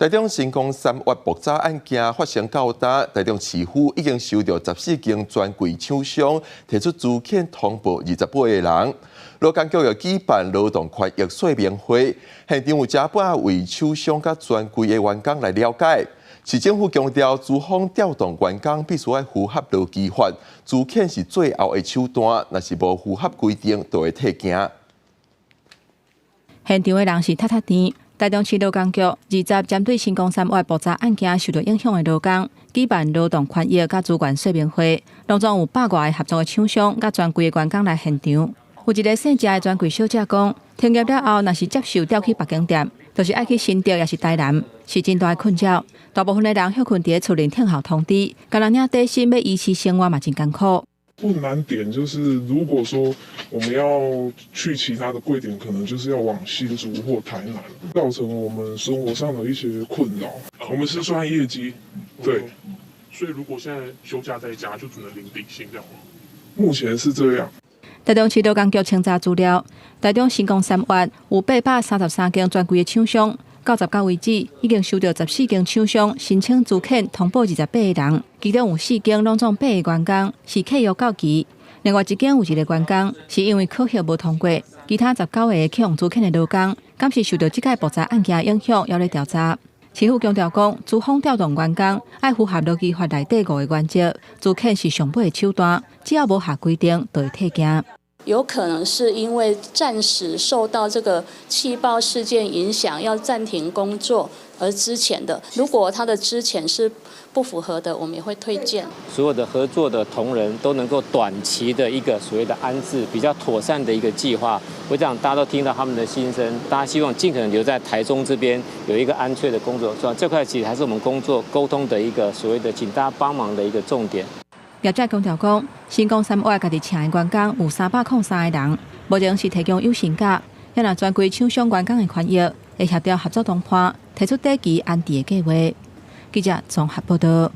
台中新光三越爆炸案件發生到今，台中市府已經收到14間專櫃廠商提出資遣通報28個人。勞工局又舉辦勞動權益說明會，現場有誠百位廠商佮專櫃的員工來了解。市政府強調，資方調動員工必須愛符合勞基法，資遣是最後的手段，若是無符合規定，就會退件。現場的人是踢踢甜。台中市勞工局二十針對新光三越爆炸案件受到影響的勞工，舉辦勞動權益佮資源說明會，當中有百外個合作的廠商佮專櫃的員工來現場。有一个姓謝的專櫃小姐講，停業了後，若是接受調去別間店，就是愛去新竹抑是台南，是真大的困擾。大部分的人歇睏佇厝內等候通知，干焦領底薪欲維持生活嘛真艱苦。困難點就是，如果說我們要去其他的櫃點，可能就是要往新竹或台南，造成我們生活上的一些困擾。我們是算業績，對。所以如果現在休假在家，就只能領底薪，這樣嗎？目前是這樣。台中市勞工局清查資料，台中新光三越有833間專櫃的廠商，到19為止已經收到14間廠商申請資遣通報28個人，其中有四間攏總八個員工是契約到期，另外一間有一個員工是因為考核無通過，其他19個去予資遣的勞工，敢是受到這擺爆炸案件影響，猶咧調查。市府強調講，資方調動員工愛符合勞基法內底五个原則，資遣是上尾的手段，只要無合規定，就會退件。有可能是因為暫時受到這個氣爆事件影響，要暫停工作而資遣的。如果他的資遣是不符合的，我們也會退件。所有的合作的同仁都能夠短期的一個所謂的安置，比較妥善的一個計劃。我想大家都聽到他們的心聲，大家希望盡可能留在台中這邊有一個安全的工作，是吧？這塊其實還是我們工作溝通的一個所謂的請大家幫忙的一個重點。業者強調講，新光三越家己請的員工有303個人，目前是提供有薪假，也若專櫃廠商員工的權益，會協調合作談判，提出短期安置的計劃。記者綜合報道。